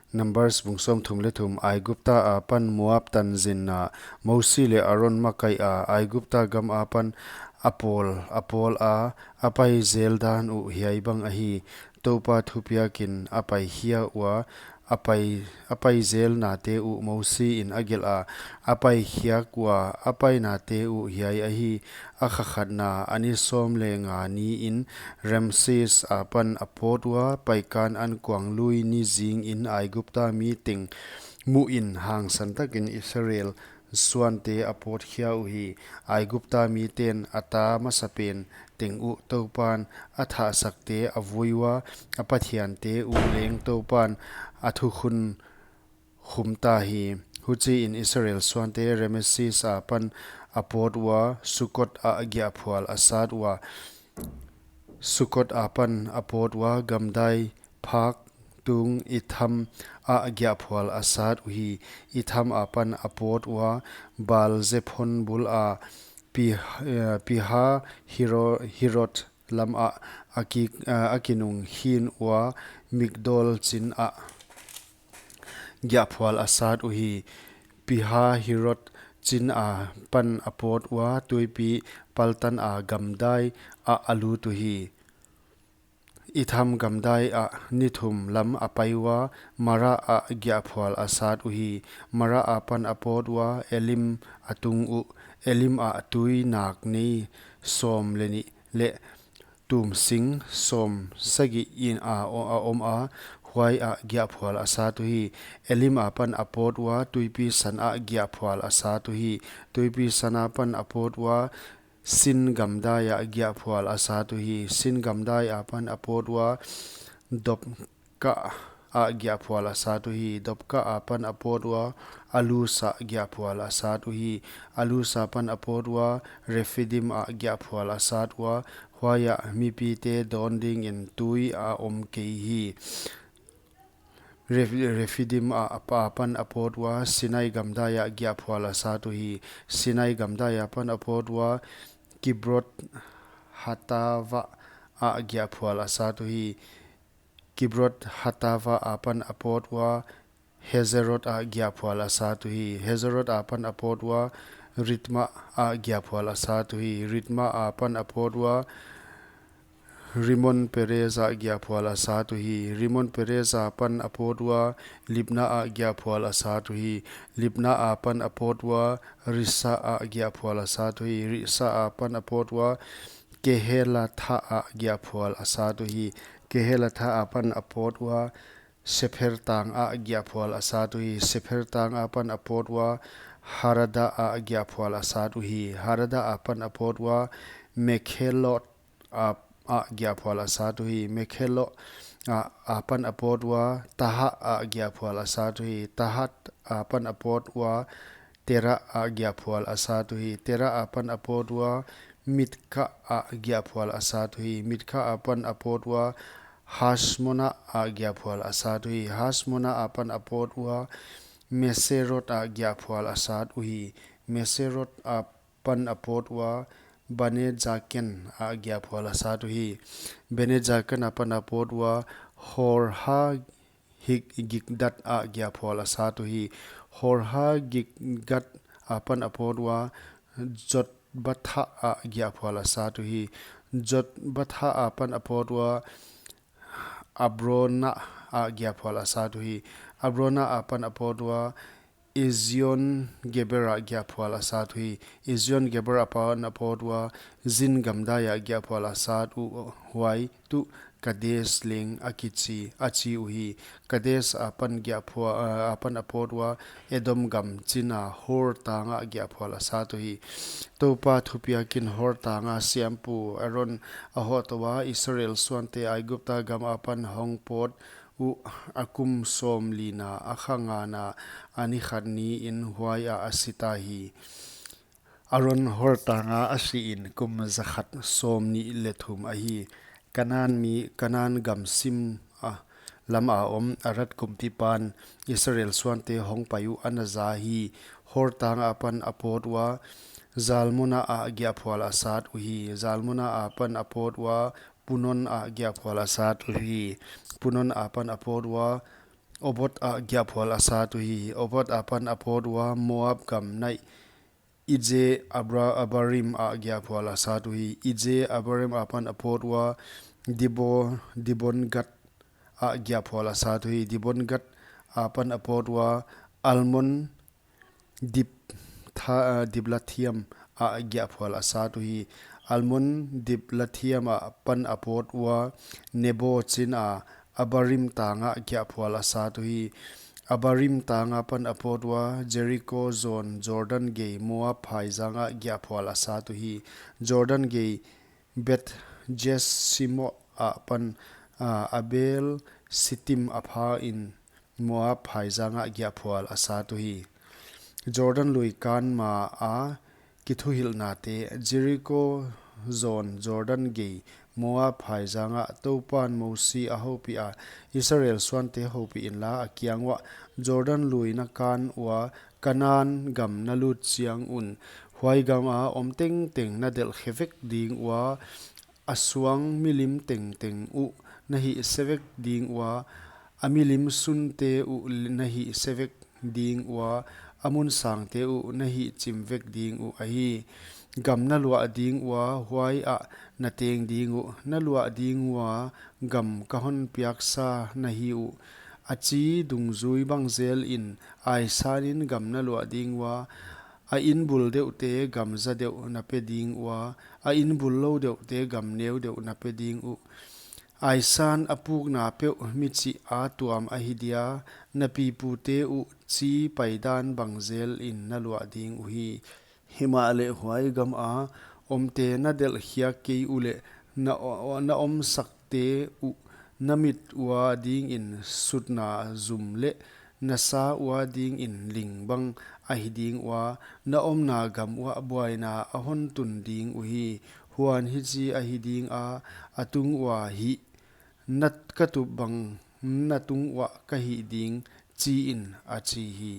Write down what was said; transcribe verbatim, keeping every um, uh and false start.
Numbers bung sawmthum leh thum. Aigupta apan Moab tan zinna. Mosi leh Aron makaih a Aigupta gam apan a pawl, a pawl a, a pai zel dan uh hiai bang ahi. Toupa thupiakin a paikhia ua, a pai, a pai zelnate uh Mosi in a gelh a, a paikhiak ua, a painate uh hiai ahi. A kha khatna, a ni sawm leh nga ni in Rameses apan a pawt ua, Paikan Ankuang lui ni zingin Aigupta mi teng muhin hangsan takin Israel suante a pawtkhia uhi. Aigupta miten a ta masapen teng uh Toupan a thahsakte a vui ua, a pathiante uh leng Toupan a thukhun khum ta hi. Huchiin Israel suante Rameses apan a pawt ua, Sukot ah giahphual a sat ua, Sukot apan a pawt ua, gamdai phak tung Etham ah giahphual a sat uhi. Etham apan a pawt ua, Baal Zephon bul a Pi, eh, Piha Hiro, Hirot lam ah a ki, eh, a kinung khin ua, Migdol chin ah giahphual a sat uhi. Piha Hirot chin apan a pawt ua, tuipi Paltan a gamdai ah a lut uhi. Etham gamdai ah ni thum lam a pai ua, Mara ah giahphual a sat uhi. Mara apan a pawt ua, Elim a tung uh. Elim ah tui nak nei sawm leh nih leh tum sing sawm sagih in a, a om a, huai ah giahphual a sat uhi. Elim apan a pawt ua, Tuipi San ah giahphual a sat uhi. Tuipi San apan a pawt ua, Sin gamdai ah giahphual a sat uhi. Sin gamdai apan a pawt ua, Dopka ah giahphual a sat uhi. Dopka apan a pawt ua, Alus ah giahphual a sat uhi. Alus apan a pawt ua, Refidim ah giahphual a sat ua, huai ah mipite dawn dingin tui a om kei hi. Ref-, Refidim ah, apan a pawt ua, Sinai gamdai ah giahphual a sat uhi. Sinai gamdai apan a pawt ua, Kibrot Hatava ah giahphual a sat uhi. Kibrot Hatava apan a pawt ua, Hezerot ah giahphual a sat uhi. Hezerot apan a pawt ua, Ritma ah giahphual a sat uhi. Ritma apan a pawt ua, Rimon Perez ah giahphual a sat uhi. Rimon Perez apan a pawt ua, Libna ah giahphual a sat uhi. Libna apan a pawt ua, Risa ah giahphual a sat uhi. Risa apan a pawt ua, Kehelatha ah giahphual a sat uhi. Kehelatha apan a pawt ua, Sepher tang ah giahphual a sat uhi. Sepher tang apan a pawt ua, Harada ah giahphual a sat uhi. Harada apan a pawt ua, Mekhelot ah, ah giahphual a sat uhi. Mekhelot ah, apan a pawt ua, Taha ah giahphual a sat uhi. Tahat apan a pawt ua, Tera ah giahphual a sat uhi. Tera apan a pawt ua, Mitka ah giahphual a sat uhi. Mitka apan a pawt ua, Hasmona ah giahphual a sat uhi. Hasmona apan a pawt ua, Meserot ah giahphual a sat uhi. Meserot apan a pawt ua, Bane Jaken ah giahphual a sat uhi. Bane Jaken apan a pawt ua, Horha Hig-, Gigdat ah giahphual a sat uhi. Horha Gigdat apan a pawt ua, Jotbatha ah giahphual a sat uhi. Jotbatha apan a pawt ua, Abrona ah giahphual a sat uhi. Abrona apan a pawt ua, Ezion Geber ah giahphual a sat uhi. Ezion Geber apan a pawt ua, Zin gamdai ah giahphual a sat uh, huai tuh Kades leng a kichi, a chi uhi. Kades apan giahphual, ah, apan a pawt ua, Edom gam chin a Hor tang ah giahphual a sat uhi. Toupa thupiakin Hor tang a siampu Aron a hoh tou a, Israel suante Aigupta gam apan hong pawt uh a kum sawmlina, a kha ngana, a ni khat niin huai ah a si ta hi. Aron Hor tang a a sihin kum zakhat sawmnih leh thum ahi. Kanan mi, Kanan gam sim a, lam a om Arad kumpipan Israel suante hong pai uh ana za hi. Hor tang apan a pawt ua, Zalmuna ah giahphual a sat uhi. Zalmuna apan a pawt ua, Punon ah giahphual a sat uhi. Punon apan a pawt ua, Obot ah giahphual a sat uhi. Obot apan a pawt ua Moab gam naih Ije-Abarim ah giahphual a sat uhi. Ije-Abarim apan a pawt ua Dibon-Gad ah giahphual a sat uhi. Dibon-Gad apan a pawt ua Almon Diblathaim ah giahphual a sat uhi. Almon-Diblathaim apan a pawt ua Nebo chin a Abarim tang ah giahphual a sat uhi. Abarim tang apan a pawt ua Jeriko zawn Jordan gei Moab phaizang ah giahphual a sat uhi. Jordan gei Beth-Jesimoth apan Abel-Sitim a pha in Moab phaizang ah giahphual a sat uhi. Jordan lui kan ma a kithuhilhnate. Jeriko zawn Jordan gei Moab phaizang ah Toupan Mosi a houpih a, Israel suante houpih inla, a kiang uah, Jordan lui na kan ua Kanan gam na lut chiang un, huai gam a om tengteng na delhkhe vek ding ua, a suang milim tengteng uh na hihse vek ding ua, a milim sunte uh na hihse vek ding ua, a mun sangte uh na hihchim vek ding uh ahi. Gam na luah ding ua, huai ah na teng ding uh. Na luah ding ua gam ka hon piaksa na hi uh. A chi dungzui bang zel in aisan in gam na luah ding ua, a inn bul deuhte gam za deuh na pe ding ua, a inn bul lou deuhte gam neu deuh na pe ding uh. Aisan a pukna peuh michih a tuam ahi dia, na pipute uh chi paidan bang zel in na luah ding uhi. Himahleh huai gam a omte na delhkhiak kei uleh, na, na omsakte uh na mit ua ding in sutna zum leh na sa ua ding in ling bang ahi ding ua, na omna gam uah buaina a hon tun ding uhi. Huan hichi ahi ding a, a tung ua hih, na ka tup bang na tung uah ka hih ding, chi in, a chi hi.